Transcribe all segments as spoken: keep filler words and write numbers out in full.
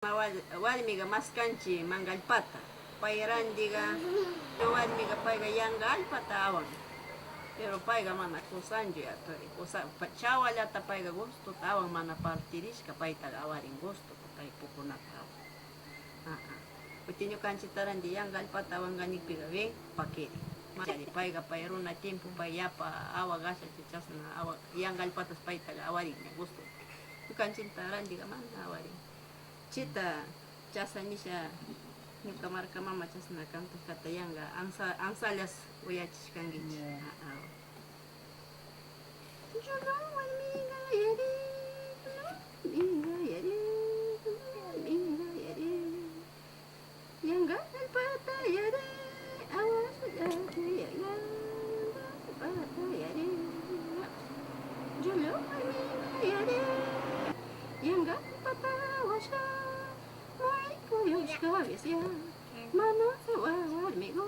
Wal-, warmiga maskanchi mangallpata. Pay randiga, warmiga payga yanqa allpata awan. Pero payga mana kusanchu, ya, turi, kusa-, pa-, chawallata payga gustota awan, mana partirishka paytaga awarin gustota, pay pukunata awan. Aha. Kuti ñukanchita randi yanqa allpata awanqañikpiga bien, pakiri. Machari payga pay runa tiempo pay yapa awa gashachi chasna awa, yanqa allpatas paytaga awarin gustota. Ñukanchita randiga mana awarin. Chita, chasa nisha, ñuka marka mama chasna kantajkata yanqa ansa-, ansallas uyachishkankichi. Ya. A, a. Llullu warmiqa yari, llullu warmiqa yari, llullu warmiqa yari. Yanqa allpata yari, awasha yari, yanqa allpata yari. Llullu warmiqa yari, yanqa allpata awasha. May kuyushka bestia, mana sawa warmigu,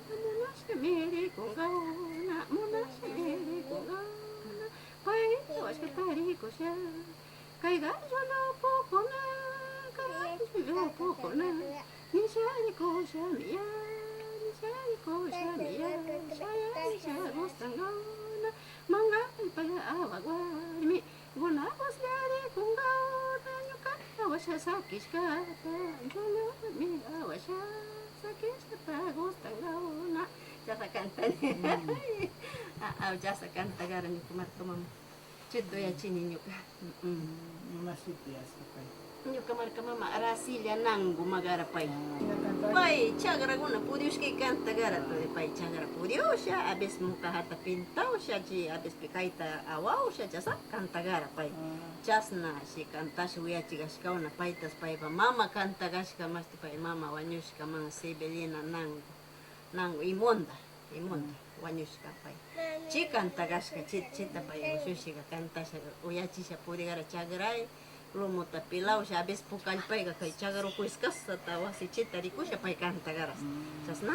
munashkami rikunqauna, munashkami rikunqauna, pay sawashkata rikusha. Kayqa llullu pukuna, kayqa llullu pukuna, nisha rikushami ya, nisha rikushami ya, shaya nisha gustanqauna, manqallpata awaq warmi. Guna waslla rikunqauna ñuqa awasha sakishkata, llullu warmi awasha sakishkata gustanqauna. Chasa cantani. Mm. A, a, chasa cantagara ñuqa marka mama. Chayta uyachini ñuqa. Mm. Ñuqa marka mama Aracilla Nangu magara pay. Ah. Pay chagraguna puriushka cantagara, ah, turi pay chagra puriusha, a veces muka jata pintausha, chi a veces kayta awausha, chasa cantagara pay. Ah. Chasna, si cantasha uyachigashkauna paytas paypa mama cantagashka, masti pay mama wañushkaman, Severina Nangu, Nangu Imonda, Imonda, mm, wañushka pay. Chi cantagashka, chi, chita pay ushushiga cantasha, uyachisha purigara chagray, lumuta pilausha, a veces pukallpayga kay chagrukuyskasata wasichita rikusha pay cantagara. Mm. Chasna?